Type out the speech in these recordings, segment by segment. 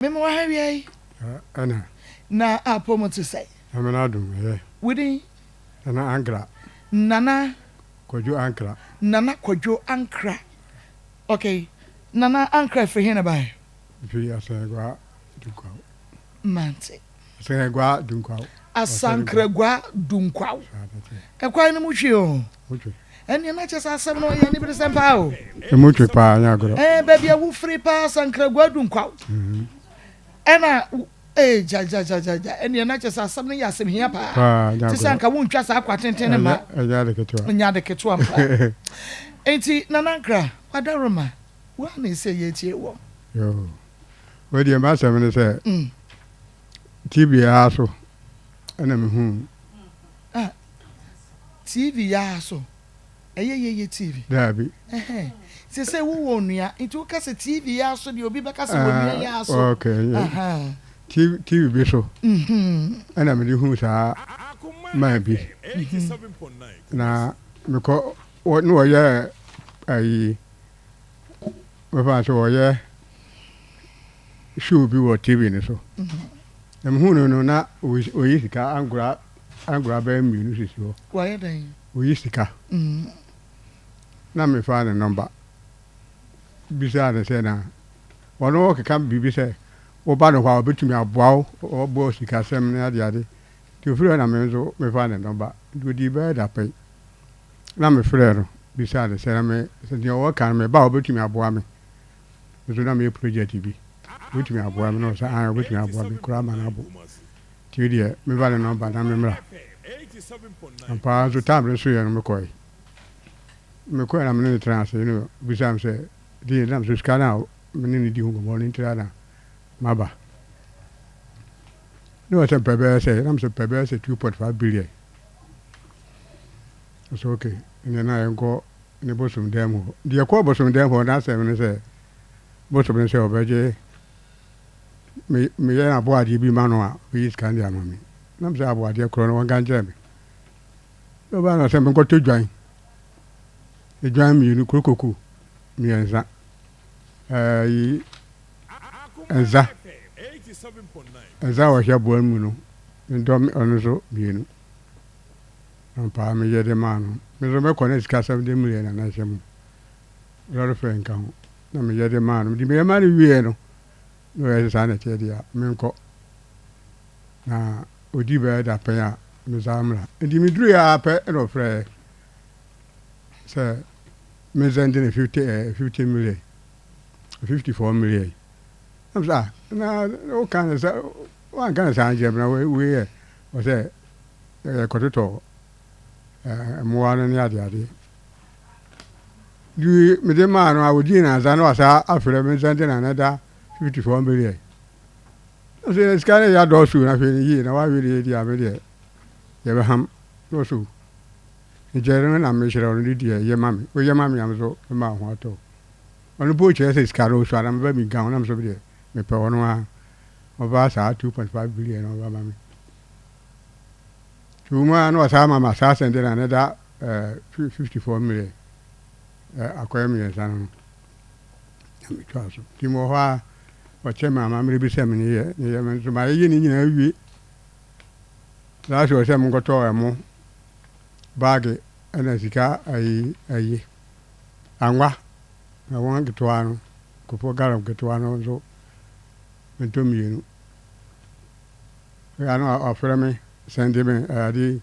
Mema wo ha awia yi. Ɛna. Na apɔ mu te sɛ. Nyame n'adom ɛyɛ. Wo din? Nana Ankra. Nana. Kwadwo Ankra. Nana Kwadwo Ankra. Ok. Nana Ankra firi he na baeɛ? Mefiri Asankragua Dunkwaw. Mante. Asankragua Dunkwaw. Asankragua Dunkwaw. Ɛkwan no mu twe o. Mu twe. Ɛnneɛ na kyerɛ sɛ asɛm no yɛ aniberesɛm paa o. Emu twe paa, nyɛ agorɔ. Ɛɛ baabi a wofiri paa Sankragua Dunkwaw. Ɛna ee gya gya gya gya gya ɛnneɛ na kyerɛ sɛ asɛm no yɛ asɛm hia paa. Paa, nyɛ Te sɛ agorɔ. anka wontwa saa kwa tenten no ma. Ɛnyɛ ade ketewa. Ɛnyɛ ade ketewa mpa. Enti Nana Nkra, Wadaroma, wo ara na ɛsɛ yɛtie wɔ. Yoo. Wei deɛ m'asɛm ne sɛ, TV ara so ɛna mehuu. Ah, TV ara so? Ɛyɛ yɛyɛ TV? Daabi. Ɛhɛn. Sɛ sɛ wowɔ onua, nti woka sɛ TV ara so deɛ obi bɛka sɛ onua yi ara so. Ah, okay. Aha. TV, TV bi so ɛna mede huu saa man bi. Na mekɔ, wɔ, na wɔyɛ ayi, mɛfa sɛ wɔyɛ show bi wɔ TV no so. Na mehuu no no na oyi sika angora angora bɛyɛ mmienu sisi hɔ. Wayɛ dɛn? Oyi sika. Na mefaa ne nɔmba bisaa no sɛ na ɔno ɔkeka biribi sɛ woba no hɔ a ɔbɛtumi aboa wo, ɔboa wo sikasɛm ne adeade. Nti ofiri hɔ na me nso mefaa ne nɔmba. Nti odii bɛyɛ dapɛn na mefrɛɛ no bisaa no sɛ na me sɛ deɛ ɔka no meba a ɔbɛtumi aboa me. Me nso na meyɛ project bi, ɔbɛtumi aboa me? Na ɔsɛ aane ɔbɛtumi aboa me koraa ma no abo. Nti me deɛ memfa ne nɔmba na memmra. Ampa ara nso time no soeɛ no mekɔe. Mekɔe na me ne no tenaa ase na ɔbisaa me sɛ deɛ na mesɛ sika no a me ne no di ho nkɔmmɔ no ntira na maba. Na ɔsɛ mpɛ bɛyɛ sɛ, na mesɛ mpɛ bɛyɛ sɛ 2.5 billion. Ɔsɛ okay, ɛnneɛ na yɛnkɔ ne bosom dan mu hɔ. Nti yɛkɔɔ bosom dan mu hɔ, n'asɛm ne sɛ, bosom no sɛ ɔbɛgye me meyɛ aboadeɛ bi ma no a, ɔbɛyi sika no de ama me. Na mesɛ aboadeɛ korɔ no wɔnka nkyerɛ me. Na ɔbaa no sɛ menkɔtɔ dwan, dwan mmienu, kurokoko mmiɛnsa, ɛyi nza, nza a wɔhyɛ aboa mu no, ndɔ ɔno nso mmienu. Ampa ara meyɛ de maa no. Me nso mɛkɔ na sikasɛm de meyɛ na na ɛhyɛ mu. Lɔre fɛ nka ho. Na meyɛ de maa no. Mede meyɛ maa no wieɛ no, na ɔyɛ sɛ saa na ɛteɛ deɛ a, menkɔ. Na ɔdi bɛyɛ dapɛn a, mesan mmra. Nti meduruiɛ ara pɛ na ɔfrɛɛ sɛ mensɛnde no 50, eh, 50 million, 54 million. Na mesɛ, ah, na woka no sɛ, woanka no saa nkyerɛ me na wei yɛ, ɔsɛ yɛkɔtotɔ mmoa no ne adeade. Nti mede maa no a ɔdii nansa na wasa afrɛ me nsa nti na na da 54 million. Na sɛ sika no yɛ adɔɔso na afei no yie na wawe deɛ di a me deɛ yɛbɛham na ɔso nkyɛ no na mehyerɛ ɔno de deɛ yɛ ma me woyɛ ma me a me so mema ho atɔ ɔno mpo kyerɛ sɛ sika no ɔsua na meba mi nka ho na me so deɛ mepɛ ɔno a ɔba saa 2.5 billion na ɔba ma me. Nti wɔn ara na wɔsan ama me asaase de na ne da 54 million akɔyɛ mmiɛnsa no no na metwaa so. Nti mewɔ hɔ a wɔkyɛ me amammerɛ bi sɛ me ne yɛ ne yɛ me nso mayɛyɛ ne nyinaa wie. Last wɔ sɛ menkɔtɔ ɛmo baage ɛna sika ayi ayi anwa na wɔn nketewa no kofoɔ galɔn ketewa no nso mentɔ mmienu. Ɔyɛ a na ɔfrɛ me sɛnde me ade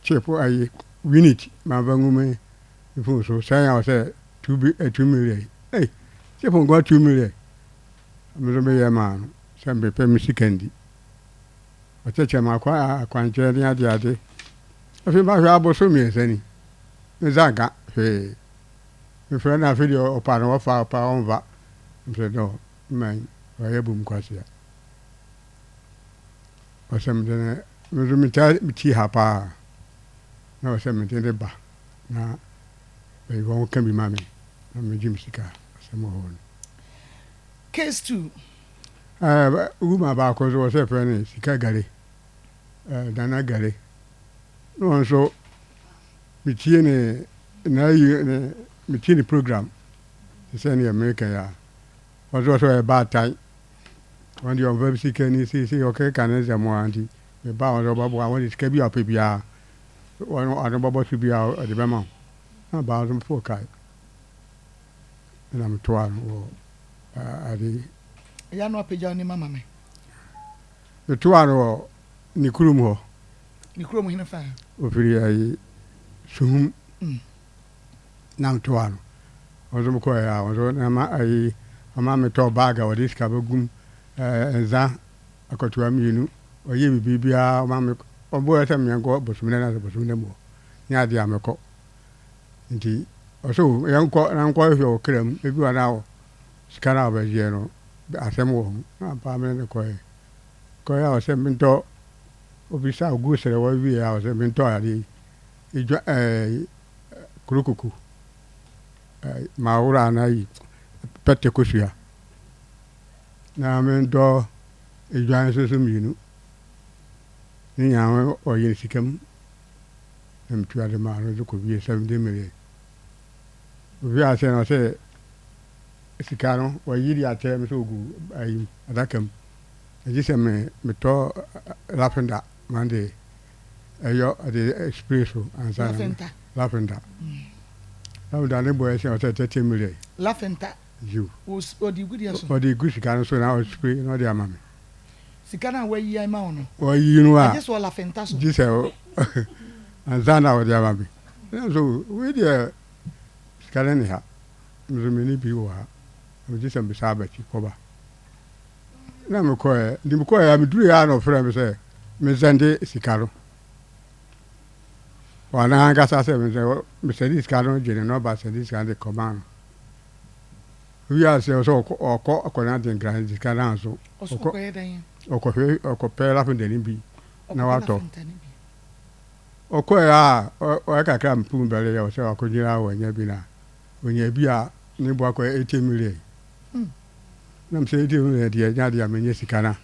chip ayi unit ma fa ngu me phone so sɛn a ɔsɛ 2 million. Ei, chip nkoa 2 million. Me nso meyɛ maa no sɛ mepɛ me sika ndi. Ɔkyerɛkyerɛ me akwankyerɛ ne ade ade. Afei mahwɛ aboso 3 ni. Me nsa nka hwee. Mefrɛ no afei deɛ ɔpa no ɔfa ɔpa ɔmfa. Mesɛ no man ɔyɛ bom kwasea. Ɔsɛ mede no, me nso metaa metie ha paa. Na ɔsɛ mede ne ba na bɛyi wɔn ka bi ma me na megye me sika asɛm wɔ hɔ no. Case two. Wuma baako nso wɔsɛ frɛ no Sika Gare, Nana Gare. Na ɔno nso metie ne n'ayi ne metie ne program te sɛ neɛ mereka yi a. Ɔse ɔsɛ ɔyɛ baatan. Ɔno deɛ ɔmfa sika ni seesei ɔkeka ne nsɛm a nti meba a ɔno ɔbɛboa wɔde sika bi a ɔpɛ biara ɔno ɔno bɛbɔ so biara ɔde bɛma wo. Na baa nso mefoo kae na metoa no wɔ ade. Ɛyɛ a na wapagya w'anim ama me. Metoa no wɔ ne kurom hɔ. Ne kurom hene fa? Ɔfiri ayi Suhum. Na metoa no. Ɔno nso mekɔɛ a ɔno nso na ma ayi ɔma metɔɔ bag a wɔde sika bɛgu mu ɛɛ nza akɔtoa mmienu. Ɔyɛ me biribiara ɔma me ɔboɛ sɛ menkɔ Bosomina na sɛ Bosomina mu hɔ nyɛ adeɛ a mɛkɔ. Nti ɔsɛ o yɛnkɔ na nkɔhwehwɛ wo kra mu ebi wɔ na sika no a wɔbɛgyeɛ no asɛm wɔ ho. Na ampa me ne no kɔɛ. Kɔɛ a ɔsɛ mentɔ obisa ogu srɛ wɔ wie a ɔsɛ mentɔ adeɛ yi edwa ɛɛ kurokoko ɛɛ mawora anaa yi pɛtɛ kosua na mentɔ edwan nso so mmienu ne nyinaa ɔyɛ sika mu na metua de maa no de kɔwie 70 million. Owie aseɛ no ɔsɛ sika no wayi de akyerɛ me sɛ ɔgu ayi mu adaka mu agye sɛ me metɔ lafenda ma de ɛyɔ de spray so ansa na lafenda lafenda ne bɔ ɛsɛ ɔsɛ 30 million. Lafenda yiw ɔde gu deɛ so ɔde gu sika no so na ɔspray na ɔde ama me. Sika no a wayi ama wo no wayi no a agye sɛ ɔlafenta so gye sɛ ansa na ɔde ama me. Ɛna so wei deɛ sika no ne ha nso me ne bi wɔ ha megye sɛ mesan abɛkyi kɔba na mekɔɛ nti mekɔɛ a meduruiɛ a na ɔfrɛ me sɛ mesɛnde sika no ɔno ankasa sɛ mesɛnde sika no gye ne nɔba sɛnde sika no de kɔma no wi ase sɛ ɔkɔ ɔkɔ akɔna de nkran sika no anso ɔkɔ ɔkɔpɛ lafendani bi na watɔ Ɔkɔe a ɔyɛ kakra mpum bɛre yɛ sɛ ɔakɔgyina wanya bi na onya bi a ne bo akɔyɛ 80 million. Na mesɛ 80 million deɛ ɛnyɛ adeɛ a menya sika na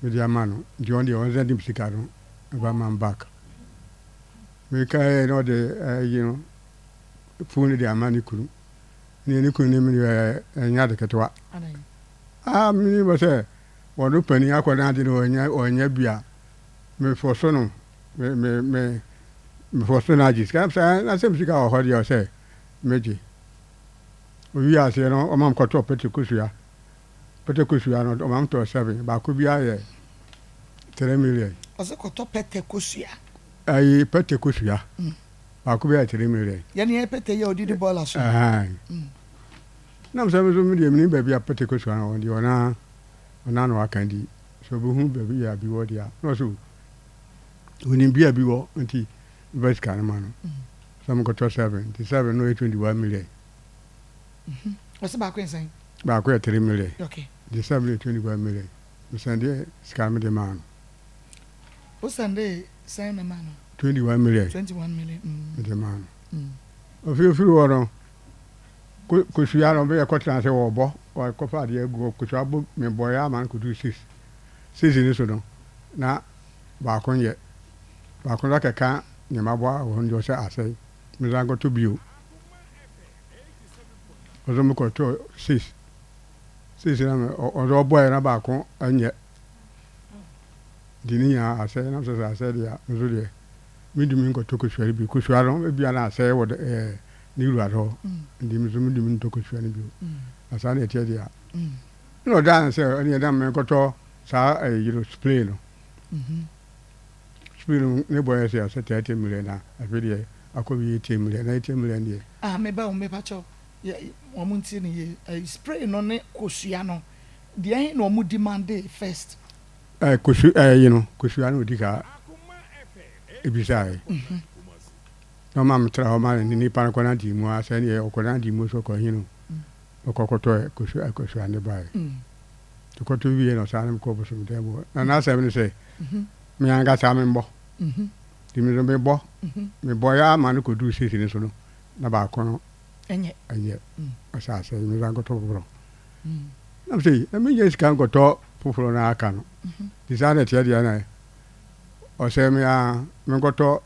mede ama no nti ɔno deɛ ɔnsɛnde me sika no mfa ma me back. Mekaeɛ na ɔde ayi no phone no de ama ne kunu. Ne ne kunu ne me deɛ ɛnyɛ ade ketewa. Ah menim sɛ wɔno panin akɔ n'ade no ɔnya bi a mefɔ so no me me me mefɔ so no agye sika sɛ na sɛ sika wɔ hɔ deɛ sɛ megye. Owie aseɛ no ɔma mekɔtɔɔ pete kosua. Pete kosua no ɔma metɔɔ seven baako bi ayɛ 3 million. Ɔsɛ kɔtɔ pɛtɛ kosua. Ayi pete kosua baako bi ayɛ 3 million. Yɛne yɛ pɛtɛ yɛ odidi bɔɔla so. Nam sɛ me nso medeɛ menim baabi a pete kosua no wɔ deɛ ɔna ɔna na waka di sɛ ɔbɛhu baabi a bi wɔ deɛ a na ɔsɛ onim bi a bi wɔ nti mfa sika no ma no sɛ mekɔtɔ seven nti seven no ɔyɛ 21 million. Ɔsɛ baako yɛ sɛn? Baako yɛ 3 million. Nti seven yɛ 21 million. Mesɛnde sika no mede maa no. Wo sɛnde sɛn na maa no? 21 million. 21 million. Mede maa no. Ɔfi ofiri hɔ no kosua no bɛyɛ kɔtena sɛ wɔbɔ wɔkɔfa adeɛ agu hɔ kosua bɔ mebɔeɛ ama no kɔduru six six no so no na baako nyɛ baako no akɛka nneɛma bɔ wɔ hɔ no deɛ ɔsɛ asɛe mesan kɔtɔ bio ɔsɛ mekɔtɔ six six na ɔsɛ ɔbɔeɛ na baako nyɛ nti ne nyinaa asɛe na sɛ sɛ asɛe deɛ a nso deɛ mentumi nkɔtɔ kosua no bio. Kosua no ebia na asɛe wɔ ɛɛ ne wura hɔ nti nso mentumi ntɔ kosua no bio na saa na ɛteɛ deɛ a ɛna ɔdaa no sɛ ɛne ɛda menkɔtɔ saa ɛyi no spray no spray no ne bɔ yɛ sɛ sɛ 30 million na afei deɛ akɔ bi 80 million na 80 million deɛ. Ah, meba wo mepa kyɛw yɛ wɔn nti ne yie spray no ne kosua no deɛ ɛhe na wɔn demand first? Ɛɛ kosu ɛyi no kosua no odi ka ebisaeɛ na ɔma me tra hɔ ma ne nipa no kɔnante mu a sɛ neɛ ɔkɔnante mu so kɔ hin no ɔkɔkɔtɔ kosua kosua ne baeɛ nti kɔtɔ wie na ɔsan ne me kɔ bosom dan mu hɔ na n'asɛm ne sɛ me ankasa membɔ nti me nso mebɔ mebɔ yɛ ama no kɔduru sisi no so no na baako no ɛnyɛ ɛnyɛ ɔsɛ asɛ me nsa nkɔtɔ foforɔ na sɛ na menya sika nkɔtɔ foforɔ no aka no nti saa na ɛteɛ deɛ na ɔsɛ me a menkɔtɔ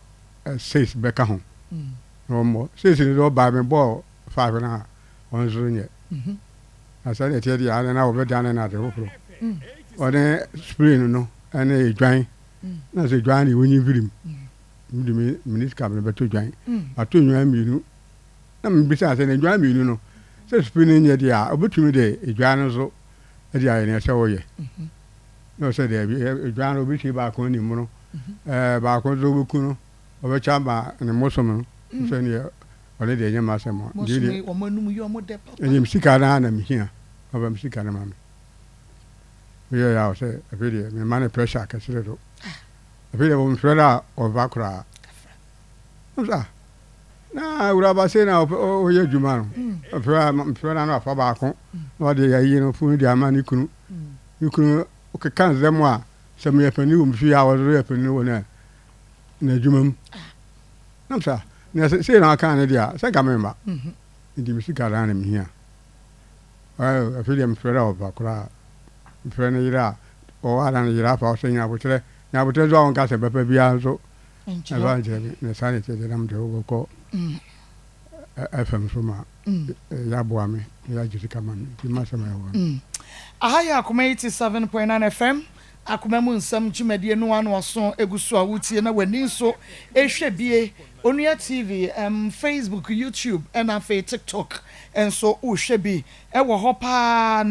six bɛka ho na ɔmmɔ six no sɛ ɔbaa mebɔɔ five no a ɔno nso nyɛ. Na sɛdeɛ ɛteɛ deɛ ade na wɔbɛdane no ade foforɔ. Ɔne spray no ne dwan. Na sɛ dwan deɛ wɔnyi mfiri mu. Mede me mene sika mede bɛtɔ dwan. Matɔ nnwan mmienu. Na mebisaa sɛ na dwan mmienu no sɛ spray no nyɛ deɛ a ɔbɛtumi de dwan no nso de ayɛ nea ɛsɛ wɔyɛ. Na ɔsɛ daabi dwan no ɔbɛsie baako ne mono. Ɛɛ baako nso ɔbɛku no ɔbɛkyɛ ama ne mmosom no. Sɛ neɛ ɔno deɛ ɛnyɛ m'asɛm a. Bosom yi wɔn anum yɛ wɔn dɛ papa. Ɛnyɛ me sika no ara na mehia, ɔfa me sika no ma me. Meyɛɛ a ɔsɛ afei deɛ mema no pressure kɛse dodo. Afei deɛ wɔmfrɛ no a ɔmfa koraa. Nam sɛ ah na awuraba sei na ɔyɛ adwuma no. Ɔfrɛ a mfrɛ no ano afa baako na ɔde ayi no funu de ama ne kunu. Ne kunu keka nsɛm a sɛ meyɛ panin wɔ me fie a ɔno yɛ panin wɔ n'adwuma mu. Nam sɛ, nea sei na ɔka no deɛ a, sɛ nka memma. Nti me sika naa na mehia. Afei deɛ mefrɛ no a ɔba koraa. Mefrɛ no yere a, ɔwɔ a na ne yere afa ɔsɛ nya aboterɛ. Nya aboterɛ nso a ɔnka sɛ bɛpɛ biara nso ɛmfa nkyerɛ me. Na saa na ɛteɛ deɛ na mede wobɛkɔ FM so ma yɛaboa me na yɛagye sika ma me. Nti m'asɛm a ɛwɔ no. Aha yɛ Akoma 87.9 FM Akoma mu nsɛm dwumadie no ano aso egu so a wotie na w'ani nso rehwɛ bie. Onua TV, Facebook, YouTube ɛna afei TikTok nso wohwɛ bi wɔ hɔ paa.